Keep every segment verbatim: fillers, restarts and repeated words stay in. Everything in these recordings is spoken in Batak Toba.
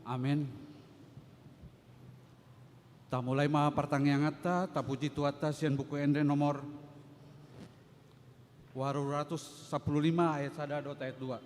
Amen. Tamulai ma partangianganta, tapuji Tuhanta sian Buku Ende nomor ualu ratus sampulu lima ayat sada dohot ayat dua.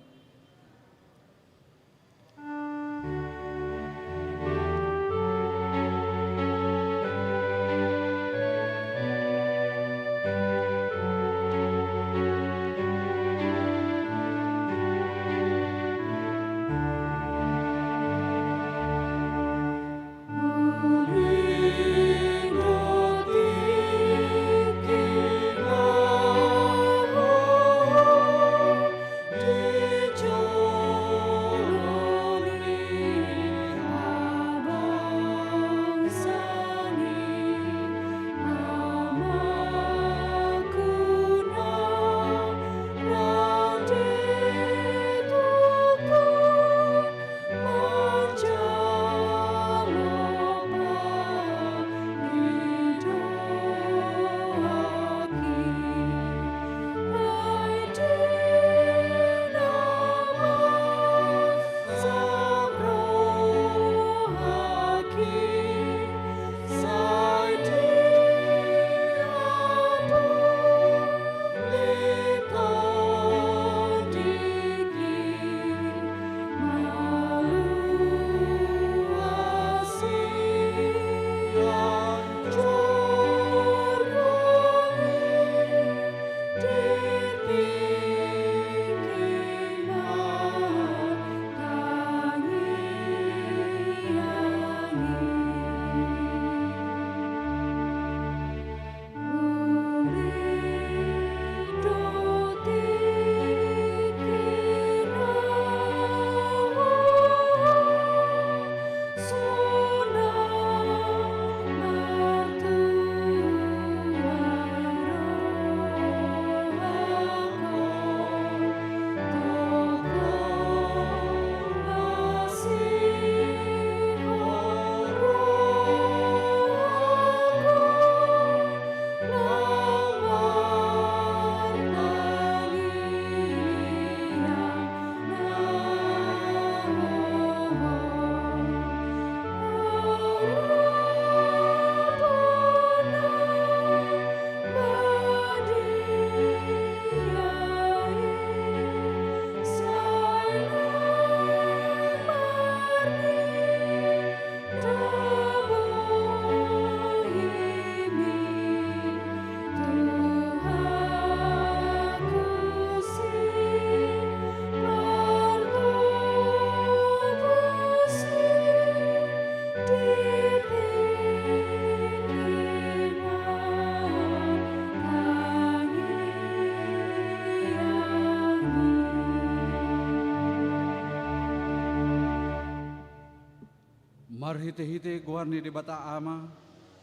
Marhitehite goar ni Debata Ama,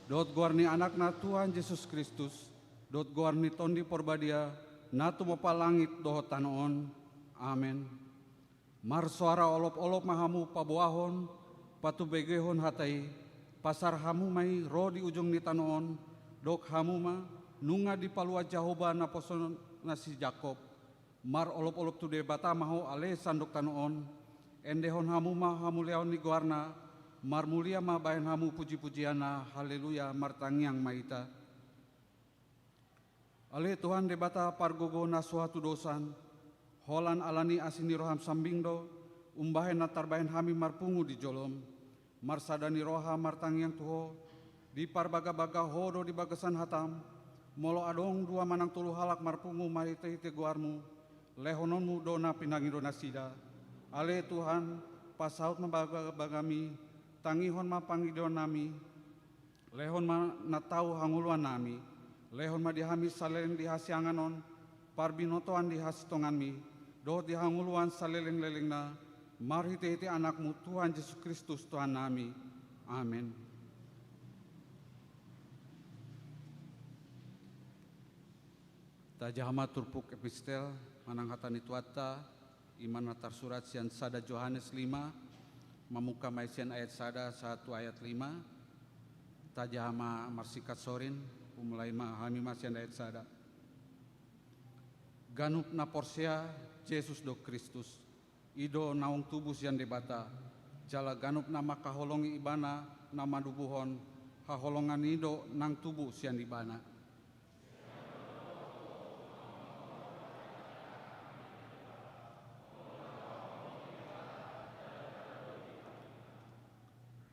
dohot goar ni Anakna Tuhan Jesus Kristus, dohot goar ni Tondi Porbadia, na tumompa langit dohot tano on. Amen. Marsoara olopolop ma hamu paboahon, patumbegehon hata i, pasar hamu ma i ro di ujung ni tano on, dok hamu ma, nunga dipalua Jahowa naposona si Jakkob. Marolopolop tu Debata ma ho ale sandok tano on, endehon hamu ma hamuliaon ni goarna, marmulia ma bahen hamu pujipujianna, haleluya, martangiang ma hita. Ale Tuhan Debata pargogo na so hatudosan, holan ala ni asi ni roham sambing do, umbahen na tarbahen hami marpungu di jolom, marsada ni roha martangiang tu ho, diparbagabaga ho do di bagasan hatam, molo adong dua manang tolu halak marpungu marhitehite goarmu, lehononmu do na pinangido nasida. Ale Tuhan, pasaut ma bagabagami, tangihon ma pangidoannami, lehon ma na tau hangoluannami, lehon ma di hami saleleng di hasiangan on, parbinotoan di hasintonganmi, dohot di hangoluan salelenglelengna, marhitehite Anakmu Tuhan Jesus Kristus Tuhannami. Amen. Tajaha ma turpuk epistel, manang hata ni Tuhanta, i ma na tarsurat sian sada Johannes lima, mamungka ma i sian ayat sada sahat tu ayat lima. Tajaha ma marsingkat sorin, pamulai ma hami ma sian ayat sada. Ganup na porsea Jesus do Kristus, i do naung tubu sian Debata. Jala ganup na mangkaholongi Ibana na manubuhon, haholongan i do nang tubu sian Ibana.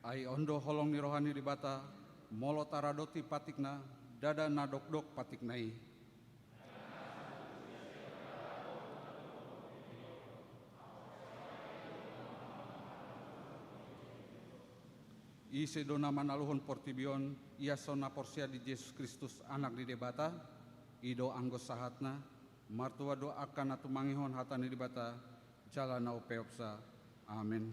Ai on do holong ni roha ni Debata, molo taradoti patikna, ndada na dokdok patikna i. Ise do na manaluhon portibi on, ia so na porsea di Jesus Kristus, Anak ni Debata? I do anggo sahatna. Martua do angka na tumangihon hata ni Debata jala na umpeopsa. Amen.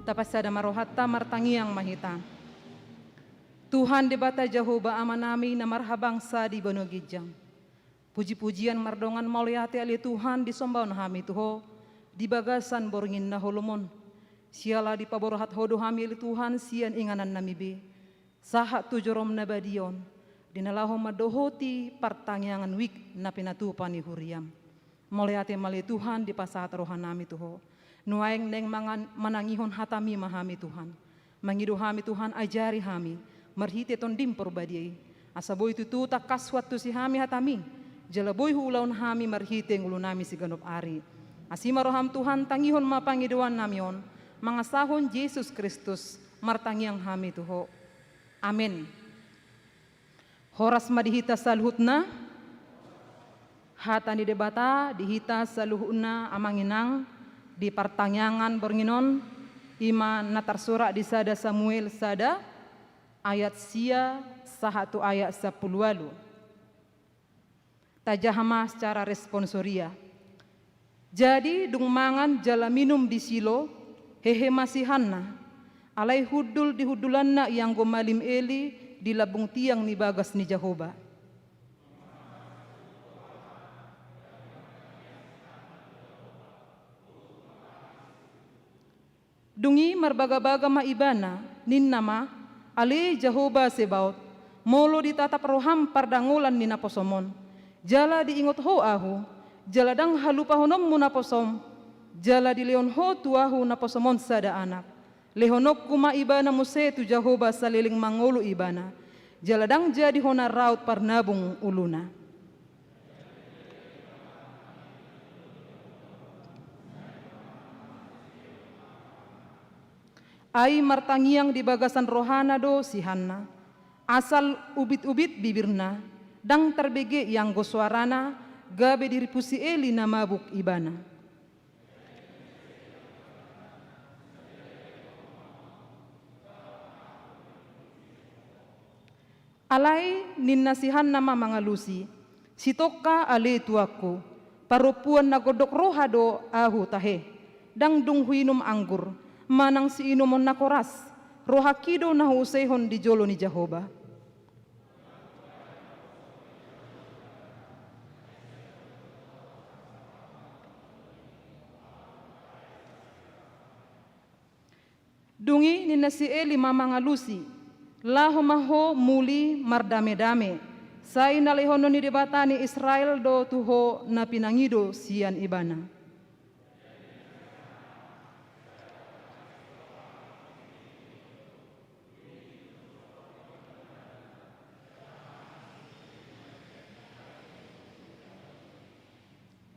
Tapasada ma rohanta, martangiang ma hita. Tuhan Debata Jahowa Amanami na marhabangsa di banua ginjang. Puji-pujian mardongan mauliate ale Tuhan disombaon hami tu Ho di bagasan borngin na holom on. Siala dipaborhat Ho do hami ale Tuhan sian inganannami be. Sahat tu jorom na badia on, di na laho mandohoti partangiangan wijk na pinatupa ni huriam. Mauliate ma ale Tuhan dipasahat rohanami tu Ho. Nuaeng naeng mangan-, manangihon hatami ma hami Tuhan. Mangido hami Tuhan, ajari hami marhite Tondim Porbadia i, asa boi tutu tangkas huantusi hami hatami, jala boi huulahon hami marhite ngolunami siganup ari. Asi ma roham Tuhan, tangihon ma pangidoannami on, mangasahon Jesus Kristus, martangiang hami tu Ho. Amen. Horas ma di hita saluhutna. Hata ni Debata di hita saluhutna, amang inang, Di partangiangan borngin on, i ma na tarsurat di sada Samuel sada, ayat sia sahat tu ayat sampulu ualu. Tajaha ma secara responsoria. Jadi dung mangan jala minum di Silo, hehe ma si Hanna, alai hundul di hundulanna ianggo malim Eli di lambung tiang ni bagas ni Jahowa. Dung i marbagabaga ma ibana, ninna ma: Ale Jahowa Sebaot, molo ditatap roham pardangolan ni naposom on, jala diingot ho ahu, jala ndang halupahononmu naposom, jala dilehon ho tu ahu naposom on sada anak, lehononku ma ibana muse tu Jahowa saleleng mangolu ibana, jala ndang jadi hona raut parnabung uluna. Ai martangiang di bagasan rohana do si Hanna, asal ubit-ubit bibirna, ndang tarbege ianggo soarana, gabe diripusi Eli na mabuk ibana. Alai ninna si Hanna ma mangalusi: Sitongka ale tuanku, parompuan na gondok roha do ahu tahe, ndang dung huinum anggur, manang siinumon na koras, rohangki do na huuseihon di jolo ni Jahowa. Dung i ninna si Eli ma mangalusi: Laho ma ho muli mardamedame, sai na lehonon ni Debata ni Israel do tu ho na pinangido sian ibana.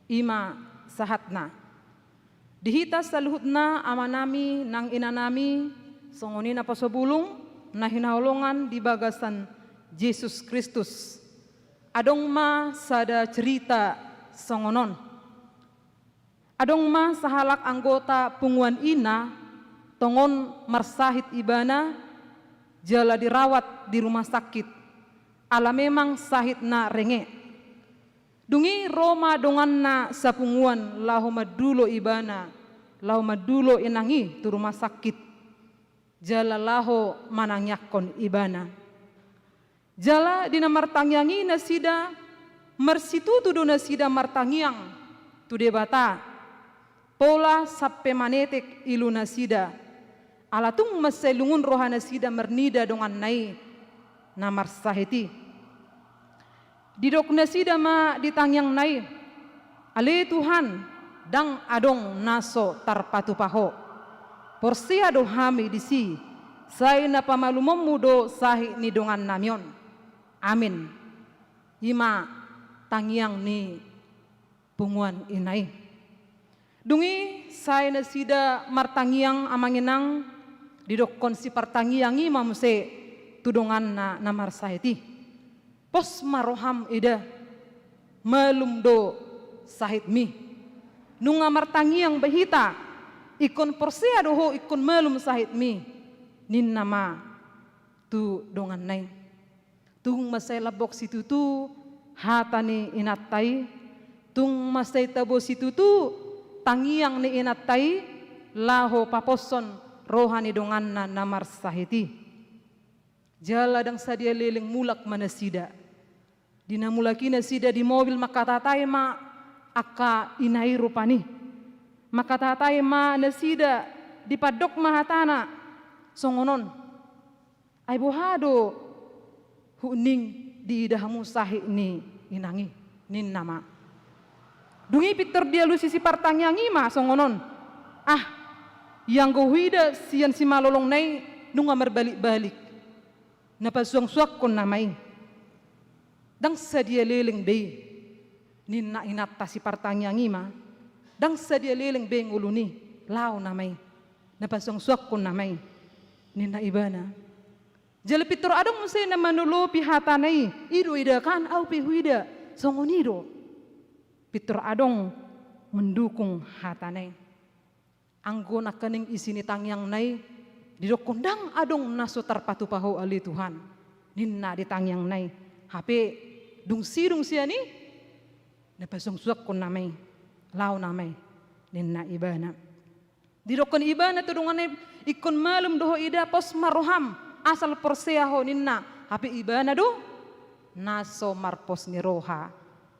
I ma sahatna. Di hita saluhutna amanami nang inanami, songon i naposo bulung na hinaholongan di bagasan Jesus Kristus. Adong ma sada cerita songon on. Adong ma sahalak anggota punguan i na tongon marsahit ibana jala dirawat di rumah sakit, ala memang sahit na renge. Dung i ro ma donganna sapunguan laho mandulo ibana, laho mandulo inang i tu rumah sakit, jala laho manangiangkon ibana. Jala di na martangiang i nasida, marsitutu do nasida martangiang tu Debata. Pola sampe manetek ilu nasida, ala tung mansai lungun roha nasida marnida donganna i na marsahit i. Didok nasida ma di tangiangna i: Ale Tuhan, ndang adong na so tarpatupa ho. Porsea do hami disi, sai na pamalumonmu do sahit ni dongannami on. Amin. I ma tangiang ni punguan ina i. Dung i sai nasida martangiang amang inang, didokkon sipartangiang i ma muse tu donganna na marsahit i: Pos ma roham eda, malum do sahitmi. Nunga martangiang be hita, ingkon porsea do ho ingkon malum sahitmi, ninna ma tu donganna i. Tung mansai lambok situtu hata ni inanta i, tung mansai tabo situtu tangiang ni inanta i, laho paposhon roha ni donganna na marsahit i. Jala ndang sadia leleng mulak ma nasida. Di na mulak i nasida di mobil mangkatatai ma angka ina i rupani. Mangkatatai ma nasida, dipandok ma hatana songon on: Ai boha do huning diida hamu sahit ni inang i, ninna ma. Dung i pintor dialusi sipartangiang i ma songon on: Ah, ianggo huida sian simalolongna i nunga marbalik-balik, na pasuang-suangkon nama i. Ndang sadia leleng be i, ninna inanta sipartangiang i ma. Ndang sadia leleng be ngoluni, laho nama i, na pasuang-suangkon nama i, ninna ibana. Jala pintor adong muse na manolopi hatana i: I do eda kan, ahu pe huida. Songon i do. Pintor adong mendukung hatana i. Anggo nangkaning isi ni tangiangna i, didokkon, "Ndang adong na so tarpatupa Ho ale Tuhan," ninna di tangiangna i. Hape dung sidung sian i, na pasungsuakkon nama i, laho nama i, ninna ibana. Didokkon ibana tu donganna i, "Ingkon malum do ho ida, pos ma roham, asal porsea ho," ninna. Hape ibana do na so marpos ni roha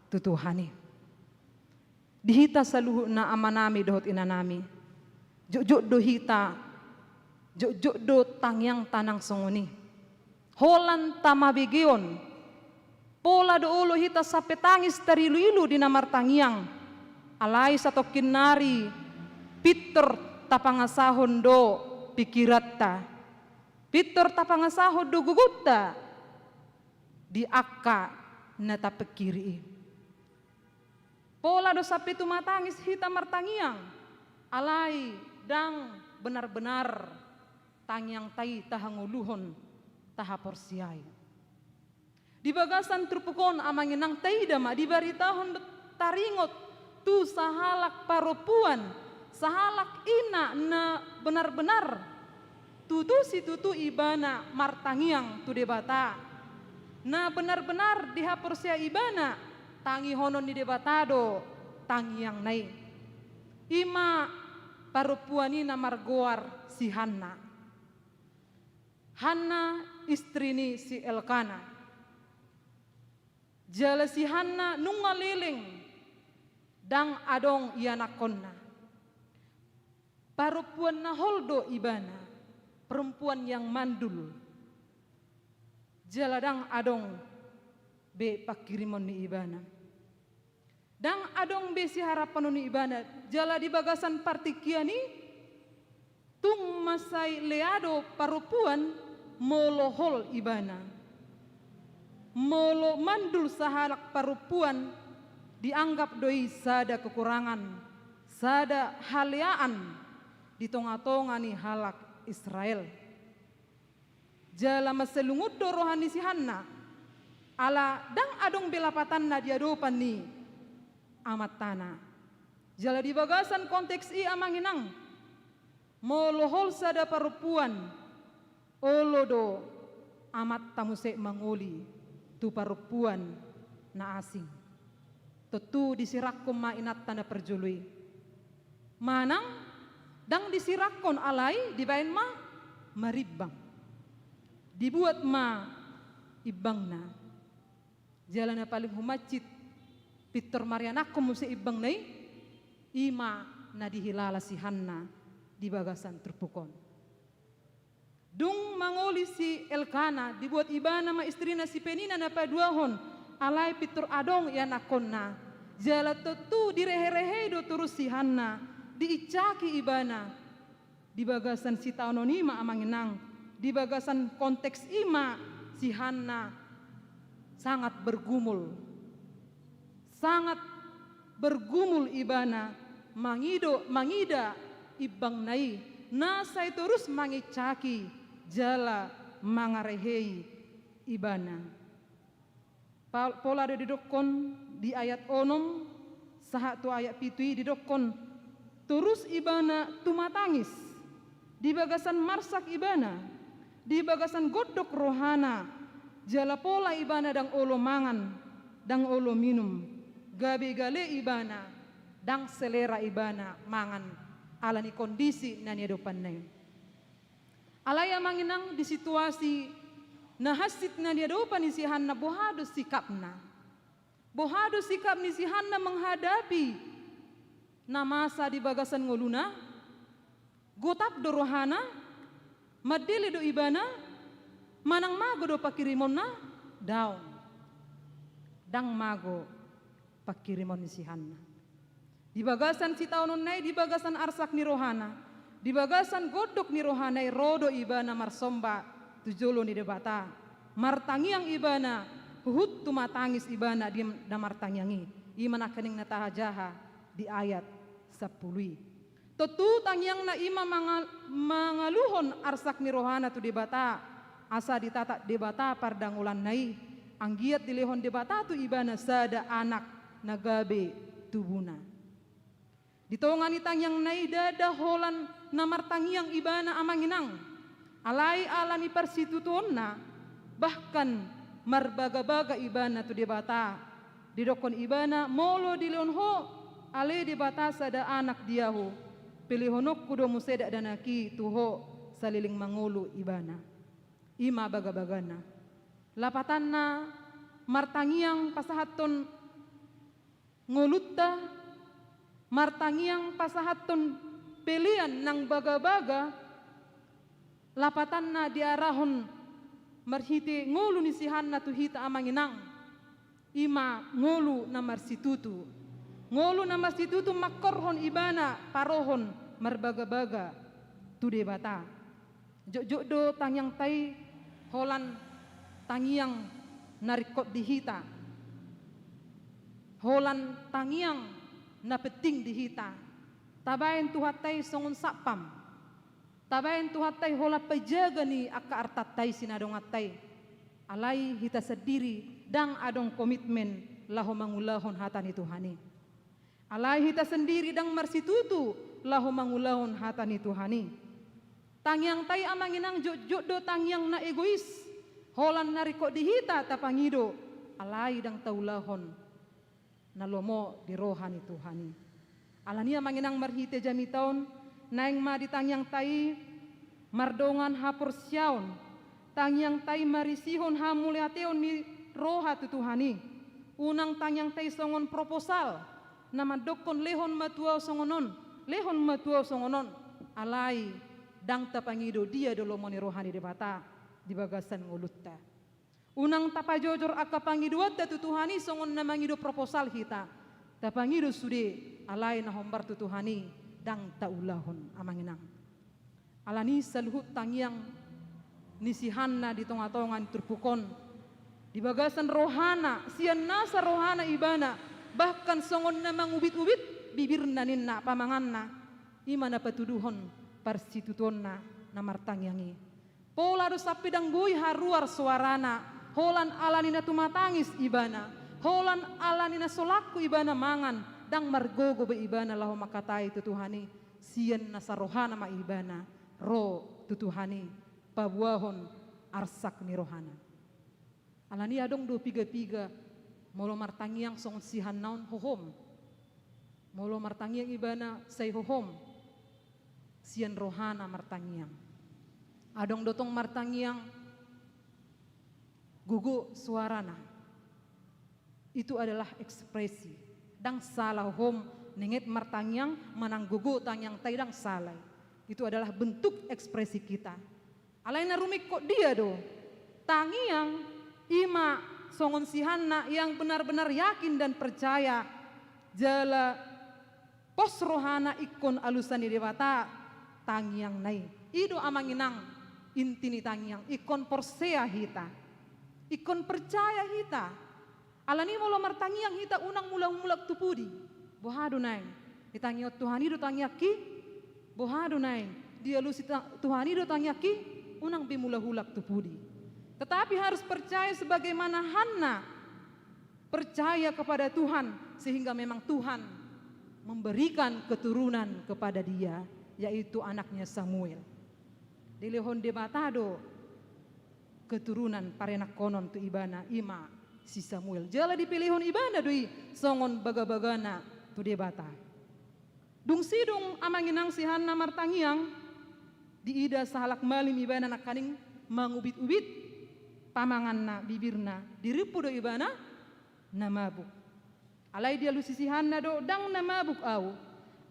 tu Tuhan i. Di hita saluhutna amanami dohot inanami, jotjot do hita, jotjot do tangiangta nang songon i. Holan tamabege on, pola do olo hita sampe tangis tariluilu di na martangiang. Alai satongkin nari pintor tapangasahon do pingkiranta, pintor tapangasahon do gogonta di angka na tapingkiri i. Pola do sampe tumatangis hita martangiang, alai ndang benar-benar tangiangta i tahangoluhon, tahaporseai. Di bagasan turpuk on, amang inang, taida ma, dibaritahon do taringot tu sahalak parompuan, sahalak ina na benar-benar tutu situtu ibana martangiang tu Debata. Na benar-benar dihaporseai ibana, tangihonon ni Debata do tangiangna i. I ma parompuan i na margoar si Hanna. Hanna istri ni si Elkana. Jala si Hanna nunga leleng, ndang adong ianakkonna. Parompuan na hol do ibana, perempuan yang mandul. Jala ndang adong be pangkirimon ni ibana. Ndang adong be siharapanon ni ibana, jala di bagasan partingkian i, tung mansai lea do parompuan molo hol ibana. Molo mandul sahalak parompuan, dianggap do i sada kekurangan, sada haleaan di tonga-tonga ni halak Israel. Jala mansai lungun do roha ni si Hanna, ala ndang adong be lapatanna di adopan ni amantana. Jala di bagasan konteks i, amang inang, molo hol sada parompuan, olo do amanta muse mangoli tu parompuan na asing. Tontu disirangkon ma inanta na parjolo i. Manang ndang disirangkon, alai dibaen ma marimbang. Dibuat ma imbangna. Jala na paling humansit pintor marianakhon muse imbangna i, i ma na dihilala si Hanna di bagasan turpuk on. Dung mangoli si Elkana, dibuat ibana ma istrina si Penina na paduahon, alai pintor adong ianakhonna. Jala tontu direhe-rehei do torus si Hanna, diinsaki ibana. Di bagasan sitaonon i ma, amang inang, di bagasan konteks i ma si Hanna sangat bergumul. Sangat bergumul ibana mangido, mangida imbangna i, na sai torus manginsaki jala mangarehei ibana. Pa-, pola do didokkon di ayat onom sahat tu ayat pitu i, didokkon torus ibana tumatangis. Di bagasan marsak ibana, di bagasan gondok rohana, jala pola ibana ndang olo mangan, ndang olo minum, gabe gale ibana, ndang selera ibana mangan ala ni kondisi na niadopanna i. Alai, amang inang, di situasi na hansit na niadopan ni si Hanna, boha do sikapna? Boha do sikap ni si Hanna menghadapi na masa di bagasan ngoluna? Gotap do rohana? Mandele do ibana? Manang mago do pangkirimonna? Daong. Ndang mago pangkirimon ni si Hanna. Di bagasan sitaononna i, di bagasan arsak ni rohana, di bagasan gondok ni rohana i, ro do ibana marsomba tu jolo ni Debata. Martangiang ibana, huhut tumatangis ibana di na martangiang i. I ma nangkaning na tajaha di ayat sampulu i. Tontu tangiangna i ma mangal-, mangaluhon arsak ni rohana tu Debata, asa ditatap Debata pardangolanna i, anggiat dilehon Debata tu ibana sada anak na gabe tubuna. Di tonga ni tangiangna i ndada holan na martangiang ibana amang inang. Alai ala ni parsitutuonna, bahkan marbagabaga ibana tu Debata. Didokkon ibana, molo dilehon ho, ale Debata, sada anak di ahu, pelehononku do muse dakdanak i tu ho saleleng mangolu ibana. I ma bagabagana. Lapatanna martangiang pasahathon ngolunta, martangiang pasahathon pelean nang bagabaga, lapatanna diarahon marhite ngolu ni sihanna tu hita amang inang. I ma ngolu na marsitutu. Ngolu na marsitutu mangkorhon ibana parohon marbagabaga tu Debata. Jotjot do tangiangta i holan tangiang na ringkot di hita, holan tangiang na penting di hita. Tabaen Tuhanta i songon satpam. Tabaen Tuhanta i holan pajaga ni angka artanta i, sinadonganta i. Alai hita sandiri ndang adong komitmen laho mangulahon hata ni Tuhan i. Alai hita sandiri ndang marsitutu laho mangulahon hata ni Tuhan i. Tangiangta i amang inang jotjot do tangiang na egois. Holan na ringkot di hita tapangido, alai ndang taulahon na lomo di roha ni Tuhan i. Alani i amang inang marhite jamita on, naeng ma di tangiangta i mardongan haporseaon, tangiangta i marisihon hamauliateon ni roha tu Tuhan i. Unang tangiangta i songon proposal, na mandokkon lehon ma tu ahu songon on, lehon ma tu ahu songon on, alai ndang tapangido dia do lomo ni roha ni Debata di bagasan ngolunta. Unang tapajojor angka pangidoanta tu Tuhan i songon na mangido proposal hita. Tapangido sude, alai na hombar tu Tuhan i ndang taulahon amang inang. Alani i saluhut tangiang ni si Hanna di tongatonga ni turpuk on, di bagasan rohana, sian nasa rohana ibana, bahkan songon na mangubitubit bibirna ninna pamanganna, i ma na patuduhon parsitutuonna na martangiang i. Pola do sampe ndang boi haruar soarana, holan alani na tumatangis ibana, holan alani na so langku ibana mangan, ndang margogo be ibana laho mangkatai tu Tuhan i, sian nasa rohana ma ibana ro tu Tuhan i paboahon arsak ni rohana. Alani i adong do pigapiga, molo martangiang songon si Hanna on hohom. Molo martangiang ibana sai hohom, sian rohana martangiang. Adong do tong martangiang gogo soarana. Itu adalah ekspresi. Ndang sala hohom nenget martangiang manang gogo tangiangta i, ndang sala i. Itu adalah bentuk ekspresi kita. Alai na rumingkot dia do? Tangiang i ma songon si Hanna yang benar-benar yakin dan percaya, jala pos rohana ingkon alusan ni Debata tangiangna i. I do amang inang inti ni tangiang, ingkon porsea hita, ingkon percaya hita. Alani i molo martangiang hita unang mulakmulak tu pudi. Boha do naeng ditangihon Tuhan i do tangiangki? Boha do naeng dialusi ta-, Tuhan i do tangiangki? Unang be mulakmulak tu pudi. Tetapi harus percaya sebagaimana Hanna percaya kepada Tuhan, sehingga memang Tuhan memberikan keturunan kepada dia, yaitu anaknya Samuel. Dilehon Debata do keturunan parenakhonon tu ibana, i ma si Samuel. Jala dipilihon ibana do i songon bagabagana tu Debata. Dung sidung amang inang si Hanna martangiang, diida sahalak malim ibana nangkaning mangubitubit pamanganna bibirna, dirimpu do ibana na mabuk. Alai dialusi si Hanna do, ndang na mabuk ahu,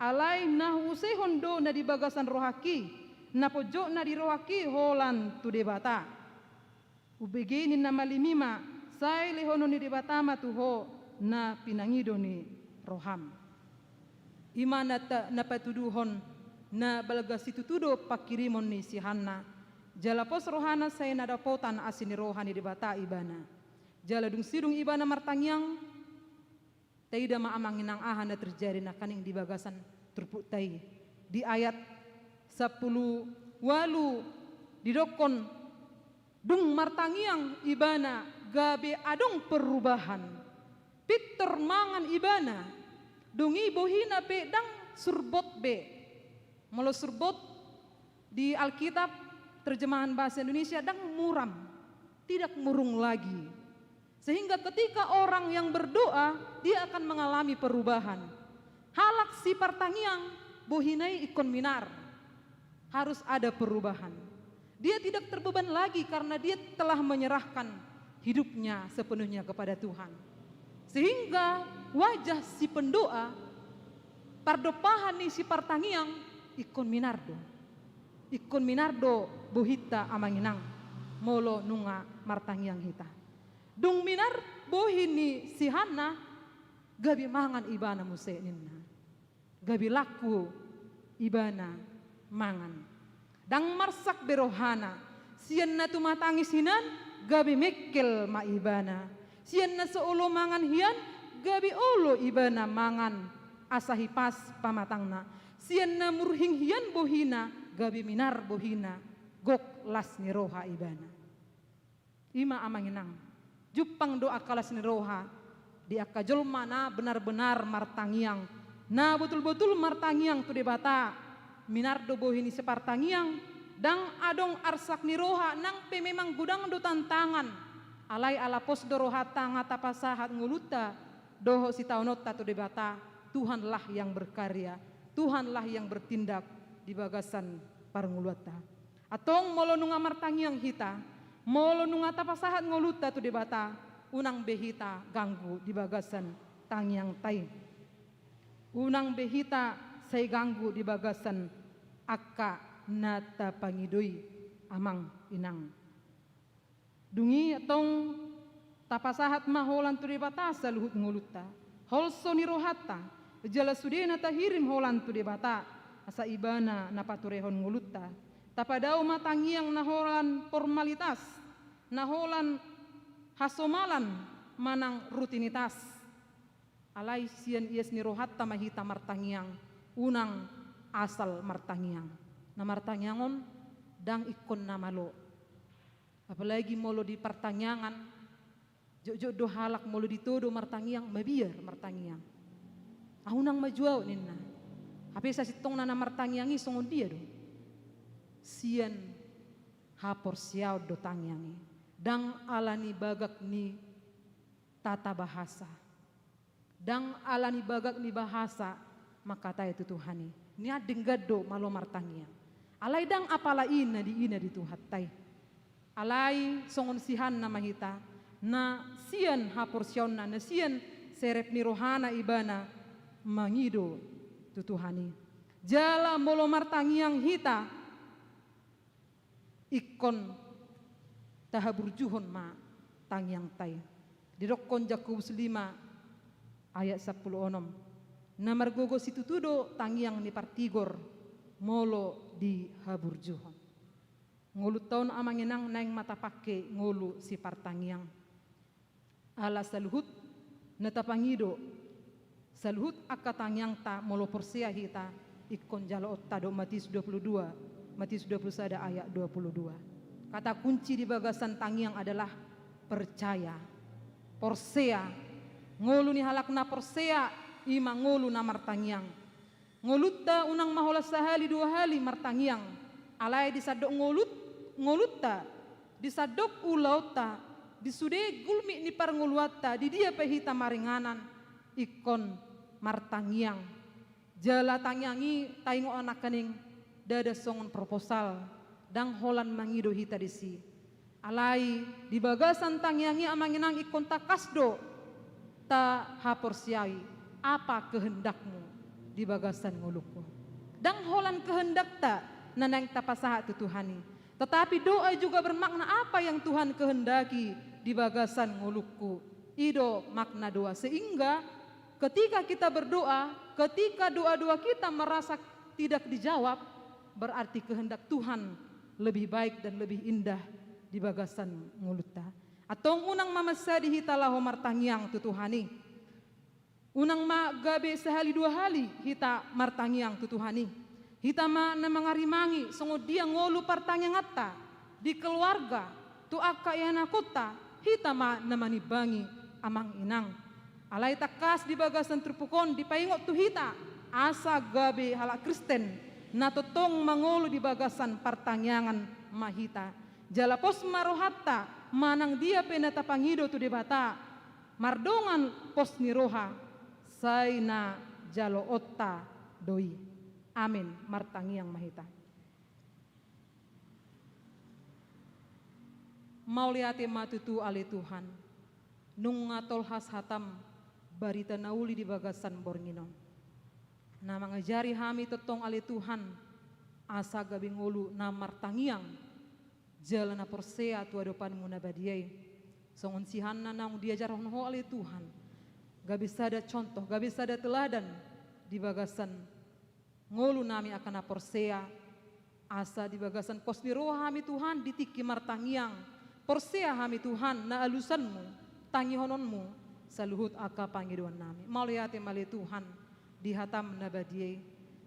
alai na huusehon do na di bagasan rohangki, na ponjotna di rohangki holan tu Debata. Umbege ninna malim i ma, sai lehonon ni Debata ma tu ho na pinangido ni roham. I ma na ta-, na patuduhon na balga situtu do pangkirimon ni si Hanna. Jala pos rohana sai na dapotan asi ni roha ni Debata ibana. Jala dung sidung ibana martangiang, taida ma amang inang aha na terjadi nangkaning di bagasan turpukta i. Di ayat sampulu ualu didokkon, dung martangiang ibana gabe adong perubahan. Pintor mangan ibana. Dung i bohina pe ndang surbot be. Molo surbot di Alkitab terjemahan bahasa Indonesia, ndang muram, tidak murung lagi. Sehingga ketika orang yang berdoa, dia akan mengalami perubahan. Halak sipartangiang, bohina i ingkon minar. Harus ada perubahan. Dia tidak terbeban lagi karena dia telah menyerahkan hidupnya sepenuhnya kepada Tuhan. Sehingga wajah si pendoa, pardompahan ni sipartangiang, ingkon minar do. Ingkon minar do bohinta, amang inang, molo nunga martangiang hita. Dung minar bohi ni si Hanna, gabe mangan ibana muse, ninna. Gabe laku ibana mangan. Ndang marsak be rohana. Sian na tumatangis hinan, gabe mengkel ma ibana. Sian na so olo mangan hian, gabe olo ibana mangan, asa hipas pamatangna. Sian na murhing hian bohina, gabe minar bohina, gok las ni roha ibana. I ma, amang inang, jumpang do angka las ni roha di angka jolma na benar-benar martangiang, na botul-botul martangiang tu Debata. Minar do bohi ni sipartangiang. Ndang adong arsak ni roha, nang pe memang godang do tantangan, alai ala pos do rohanta, nga tapasahat ngolunta dohot sitaononta tu Debata. Tuhanlah yang berkarya, Tuhanlah yang bertindak di bagasan parngoluanta. Antong molo nunga martangiang hita, molo nunga tapasahat ngolunta tu Debata, unang be hita ganggu di bagasan tangiangta i. Unang be hita sai ganggu di bagasan angka na tapangido i, amang inang. Dung i antong tapasahat ma holan tu Debata saluhut ngolunta, holso ni rohanta, jala sudena tahirim holan tu Debata, asa Ibana na paturehon ngolunta. Tapadao ma tangiang na holan formalitas, na holan hasomalan manang rutinitas. Alai sian ias ni rohanta ma hita martangiang, unang asal martangiang. Na martangiang on ndang ingkon na malo. Apalagi molo di partangiangan, jotjot do halak molo ditodo martangiang, mabiar martangiang. Ahu nang majuao, ninna. Hape sasintongna na martangiang i songon dia do? Sian haporseaon do tangiang i. Ndang ala ni bagak ni tata bahasa. Ndang ala ni bagak ni bahasa mangkatai tu Tuhan i. Nian denggan do malo martangiang. Alai ndang apala i na diina di Tuhanta i. Alai songon si Hanna ma hita, na sian haporseaonna, na sian serep ni rohana ibana mangido tu Tuhan i. Jala molo martangiang hita, ingkon tahaburjuhon ma tangiangta i. Didokkon Jakobus lima ayat sampulu onom, na margogo situtu do tangiang ni partigor molo dihaburjuhon. Ngolunta on, amang inang, naeng ma tapangke ngolu sipartangiang. Ala saluhut na tapangido, saluhut angka tangiangta, molo porsea hita, ingkon jaloonta do. Matius dua puluh dua, Matius dua puluh sada ayat dua puluh dua. Kata kunci di bagasan tangiang adalah percaya. Porsea. Ngolu ni halak na porsea, i ma ngolu na martangiang. Ngolunta unang ma holan sahali dua hali martangiang, alai di sandok ngolut, ngolunta, di sandok ulaonta, di sude gulmit ni parngoluanta, di dia pe hita maringanan, ingkon martangiang. Jala tangiang i taingot, nangkaning, ndada songon proposal, ndang holan mangido hita disi. Alai di bagasan tangiang i, amang inang, ingkon tangkas do tahaporseai, apa kehendakmu di bagasan ngolungku. Ndang holan kehendakta na naeng tapasahat tu Tuhan i, tetapi doa juga bermakna apa yang Tuhan kehendaki di bagasan ngolungku. I do makna doa. Sehingga ketika kita berdoa, ketika doa-doa kita merasa tidak dijawab, berarti kehendak Tuhan lebih baik dan lebih indah di bagasan ngolunta. Antong unang ma mansadi hita laho martangiang tu Tuhan i. Unang ma gabe sahali dua hali hita martangiang tu Tuhan i. Hita ma na mangarimangi songon dia ngolu partangianganta di keluarga, tu angka ianakhonta, hita ma na manimbangi, amang inang. Alai tangkas di bagasan turpuk on dipaingot tu hita, Asa gabe halak Kristen na tongtong mangolu di bagasan partangiangan ma hita. Jala pos ma rohanta manang dia pe na tapangido tu Debata mardongan pos ni roha, sai na jaloonta do i. Amin. Martangiang ma hita. Mauliate ma tutu ale Tuhan, nunga tolhas hatam barita na uli di bagasan borngin on. Na mangajari hami tongtong ale Tuhan, asa gabe ngolu na martangiang, jala na porsea tu adopanmu na badia i. Songon sihanna naung diajarhon ho ale Tuhan, gabe sada contoh, gabe sada teladan di bagasan ngolu nami angka na porsea, asa di bagasan pos ni roha hami Tuhan di tingki martangiang, porsea hami Tuhan na alusanmu, tangihononmu, saluhut angka pangidoan nami. Mauliate ma ale Tuhan, di hatam na badia i,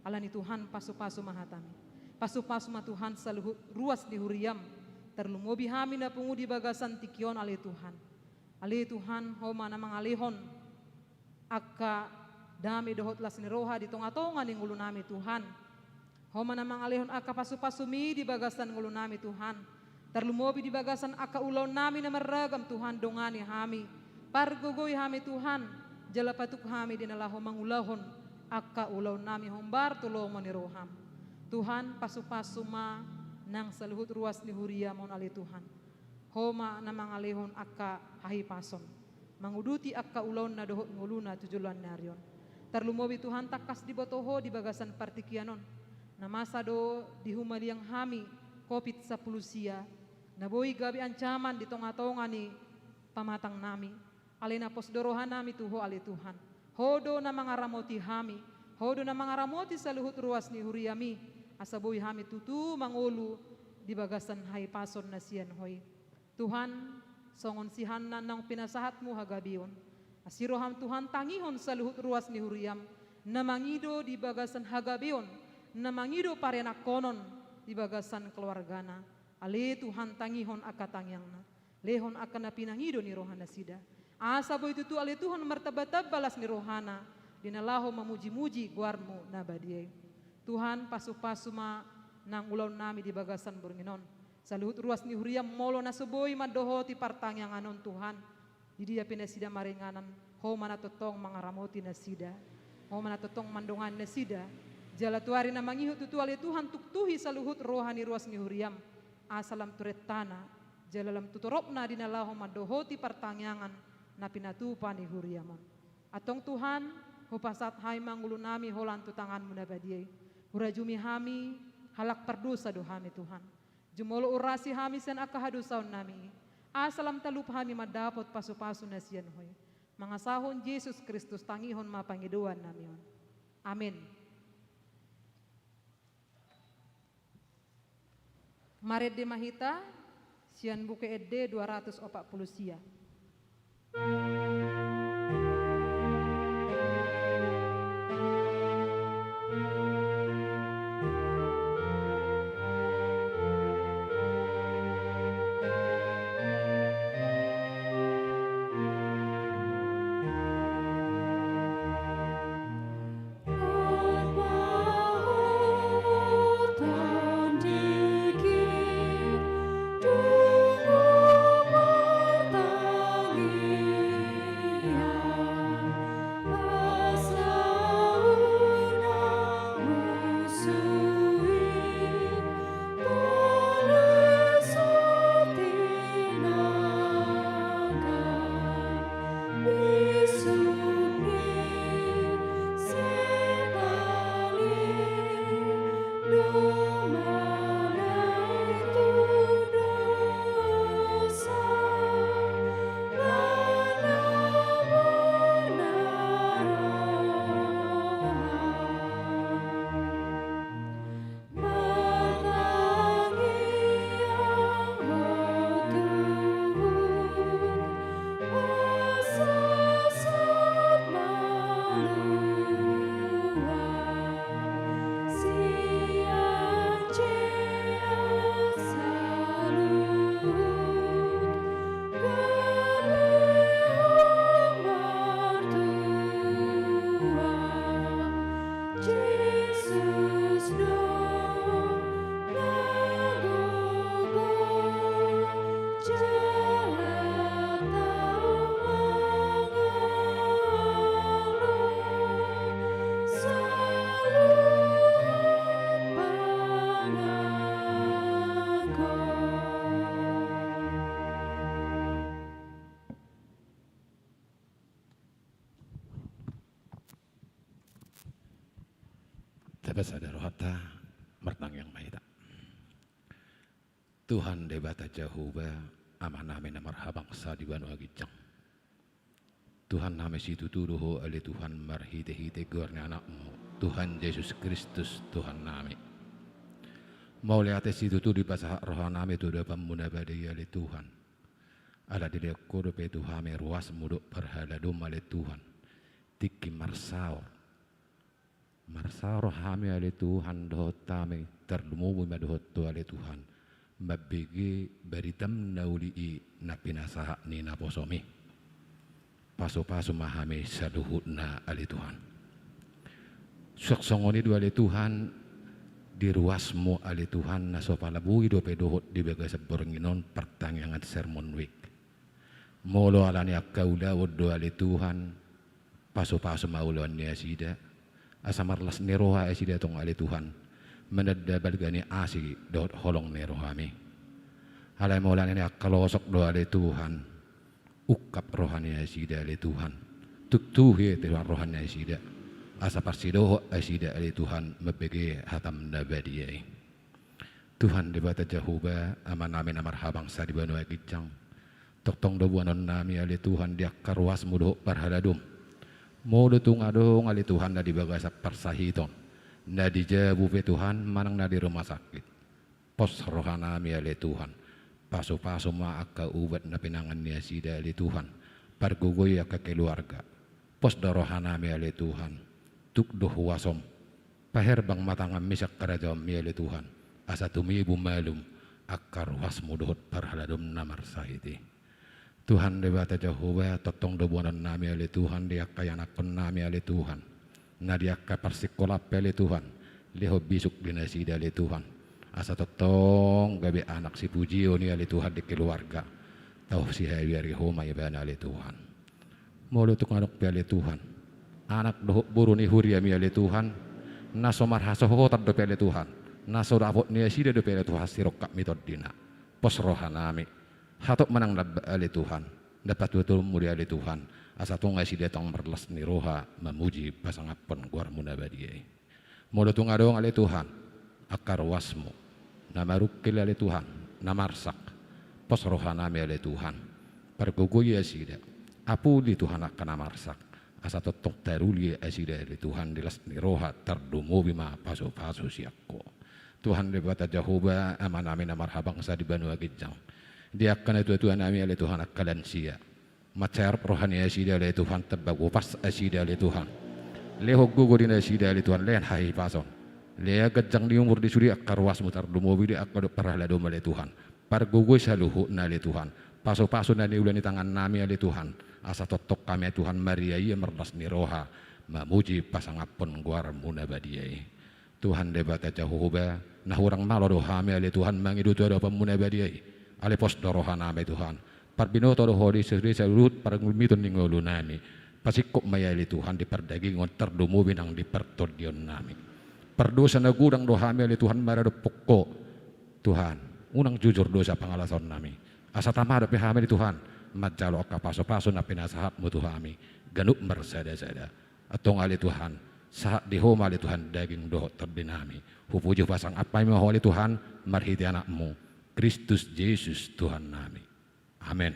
alani Tuhan pasupasu ma hatami. Pasupasu ma Tuhan saluhut ruas ni huriam, tarlumobi hami na pungu di bagasan tingki on ale Tuhan. Ale Tuhan, ho ma na mangalehon angka dame dohot las ni roha di tonga-tonga ni ngolu nami Tuhan. Ho ma na mangalehon angka pasupasumi di bagasan ngolu nami Tuhan. Tarlumobi di bagasan angka ulaon nami na marragam Tuhan dongani hami. Pargogoi hami Tuhan, jala patuk hami di na laho mangulahon angka ulaon nami hombar tu lomo ni roham. Tuhan pasupasu ma nang saluhut ruas ni huriam on ale Tuhan. Ho ma na mangalehon angka hahipason manguduti angka ulaonna dohot ngoluna tu joloan ni ari on. Tarlumobi Tuhan tangkas diboto ho di bagasan partingkian on. Na masa do di humaliang hami covid sampulu sia, na boi gabe ancaman di tonga-tonga ni pamatang nami. Alai na pos do roha nami tu ho ale Tuhan. Ho do na mangaramoti hami, ho do na mangaramoti saluhut ruas ni huriam i, asa boi hami tutu mangolu di bagasan hahipason na sian ho i. Tuhan, songon sihanna naung pinasahatmu hagabeon. Asi roham Tuhan tangihon saluhut ruas ni huriam, na mangido di bagasan hagabeon, na mangido parenakhonon di bagasan keluargana. Ale Tuhan tangihon angka tangiangna. Lehon angka na pinangido ni rohanasida. Asa boi tutu ale Tuhan martambatamba las ni rohana, di na laho mamujimuji goarmu na badia i. Tuhan, pasupasu ma nang ulaon nami di bagasan borngin on. Saluhut ruas ni huriam molo na so boi mandohoti partangiangan on Tuhan. Di dia pe nasida maringanan, ho ma na tongtong mangaramoti nasida. Ho ma na tongtong mandongani nasida. Jala tu ari na mangihut tutu ale Tuhan tuktuhi saluhut roha ni ruas ni huriam. Asa lam tu rentana, jala lam tu toropna di na laho mandohoti partangiangan na pinatupa ni huriam on. Antong Tuhan, hupasahat hami ma ngolu nami holan tu tanganmu na badia i. Hurajumi hami, halak pardosa do hami Tuhan. Jumolo urasi hami sian angka hadosaon nami i. Asa lam talup hami mandapot pasupasu na sian ho i. Mangasahon Jesus Kristus tangihon ma pangidoan nami on. Amin. Marende ma hita sian Buku Ende dua ratus opat pulu sia. Pasada rohanta, martangiang ma hita. Tuhan Debata Jahowa, Amanami na marhabangsa di banua ginjang. Tuhannami, situtu do Ho ale Tuhan marhitehite goar ni Anakmu, Tuhan Jesus Kristus Tuhannami. Mauliate situtu dipasahat rohanami tu adopanMu na badia i ale Tuhan. Ala dilehon Ho dope tu hami ruasMu dohot parhaladom ale Tuhan. Tingki marsaor. Marsaor hami ale Tuhan dohot hami, tarlumobi ma dohot Ho ale Tuhan, mambege baritam na uli i na pinasahat ni naposoMi. Pasupasu ma hami saluhutna ale Tuhan. Suang songon i do ale Tuhan, di ruasMu ale Tuhan na so pala boi dope dohot di bagasan borngin on partangiangan sermon week. Molo ala ni angka ulaon do ale Tuhan, pasupasu ma ulaon ni nasida, asa marlas ni roha nasida tong ale Tuhan, mananda balga ni asi dohot holong ni rohaMi. Alai molo ala ni angka losok do ale Tuhan, ungkap roha ni nasida ale Tuhan, tuktuhi Tuhan roha ni nasida, asa parsidohot nasida ale Tuhan mambege hataM na badia i. Tuhan Debata Jahowa, Amanami na marhabangsa di banua ginjang. Tongtong do boanonnami ale Tuhan di angka ruasMu dohot parhaladom. Molo tung adong ale Tuhan na di bagasan parsahiton, na di jabu pe Tuhan manang na di rumah sakit, pos rohanami ale Tuhan. Pasupasu ma angka ubat na pinangan ni nasida ale Tuhan. Pargogoi angka keluarga. Pos do rohanami ale Tuhan. Tuk do huasoM. Paherbang ma tanganMi sian harajaonMi ale Tuhan, asa tumibu malum angka ruasMu dohot parhaladom na marsahit i. Tuhan Debata Jahowa, tongtong do boanonnami ale Tuhan di angka ianakkonnami ale Tuhan, na di angka parsikolaan pe ale Tuhan, lehon bisuk di nasida ale Tuhan, asa tongtong gabe anak sipujion i ale Tuhan di keluarga. Tau sihabiari Ho ma ibana ale Tuhan. Molo tung adong pe ale Tuhan, anak dohot boru ni huriaMi ale Tuhan, na so marhasohotan dope ale Tuhan, na so dapot ni nasida dope ale Tuhan sirongkap ni tondina, pos rohanami. Hatop manang lambak ale Tuhan, na patuduhonMu do i ale Tuhan, asa tung nasida tong marlas ni roha mamuji pasangaphon goarMu na badia i. Molo tung adong ale Tuhan, angka ruasMu, na marungkil ale Tuhan, na marsak, pos rohanami ale Tuhan. Pargogoi nasida, apuli Tuhan angka na marsak, asa tongtong taruli nasida ale Tuhan di las ni roha, tarlumobi ma pasupasu sian Ho. Tuhan Debata Jahowa, Amanami na marhabangsa di banua ginjang. Di angka natuatuanami ale Tuhan angka lansia. Mansai arop roha ni nasida ale Tuhan, tamba bopas nasida ale Tuhan. Lehon gogo di nasida ale Tuhan, lehon hahipason. Lehon ganjang ni umur di sude angka ruasMu, tarlumobi di angka dohot parhaladom ale Tuhan. Pargogoi saluhutna ale Tuhan. Pasupasu na niula ni tangannami ale Tuhan. Asa tongtong hami ale Tuhan mariaia marlas ni roha mamuji pasangaphon goarMu na badia i. Tuhan Debata Jahowa, na hurang malo do hami ale Tuhan mangido tu adopanMu na badia i. Alai pos do rohanami Tuhan. Parbinoto do Ho di sude saluhut parngulmiton ni ngolunami. Pasingkop ma i ale Tuhan di pardagingon, tarlumobi nang di partondionnami. Pardosa na godang do hami ale Tuhan maradophon Ho. Tuhan, unang jujur dosa pangalasonnami. Asa tama dope hami ale Tuhan manjalo angka pasupasu na pinasahatMu tu hami ganup marsadasada. Antong ale Tuhan, sahat di Ho ma ale Tuhan daging dohot tondinami. Hupuji hupasangap hami ma Ho ale Tuhan, marhite AnakMu, Kristus Jesus Tuhannami. Amen.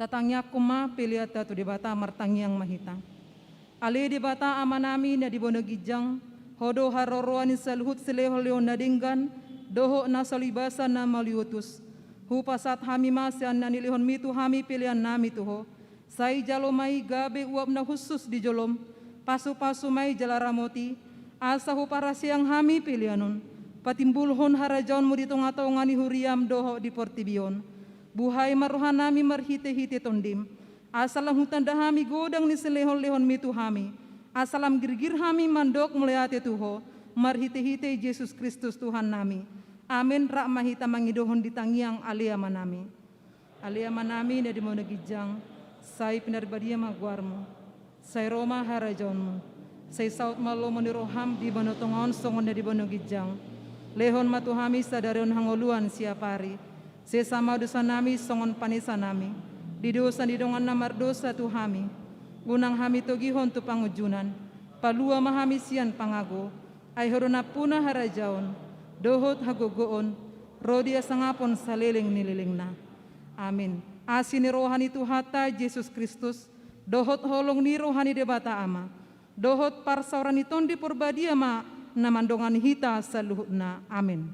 Tatangiangkon ma peleanta tu Debata. Martangiang ma hita. Ale Debata Amanami na di banua ginjang, Ho do haroroan ni saluhut silehonlehon na denggan dohot na solu basa na mauliutus. Hupasahat hami ma sian na nilehonMi tu hami peleannami tu Ho. Sai jalo ma i gabe uap na hushus di jolom. Pasupasu ma i jala ramoti, asa huparhaseang hami pelean on patimbulhon harajaonMu di tongatonga ni huriaM dohot di portibi on. Buhai ma rohanami marhitehite TondiM, asa lam hutanda hami godang ni silehonlehonMi tu hami, asa lam girgir hami mandok mauliate tu Ho, marhitehite Jesus Kristus Tuhannami. Amen. Rap ma hita mangidohon di tangiang Ale Amanami. Ale Amanami na di banua ginjang, sai pinarbadia ma goarMu. Sai ro ma harajaonMu. Sai saut ma lomo ni rohaM di banua tonga on songon na di banua ginjang. Lehon ma tu hami sadari on hangoluan siapari. Sesa ma dosanami songon panesanami di dosa ni dongan na mardosa tu hami. Unang hami togihon tu pangunjunan. Palua ma hami sian pangago. Ai Ho do nampuna harajaon dohot hagogoon ro di hasangapon saleleng ni lelengna. Amen. Asi ni roha ni Tuhanta Jesus Kristus, dohot holong ni roha ni Debata Ama, dohot parsaoran ni Tondi Parbadia ma na mandongani hita saluhutna. Amen.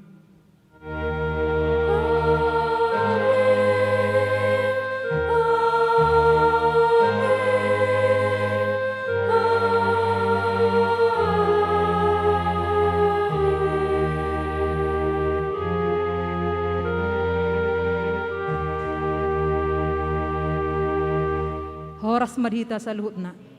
Horas ma di hita saluhutna.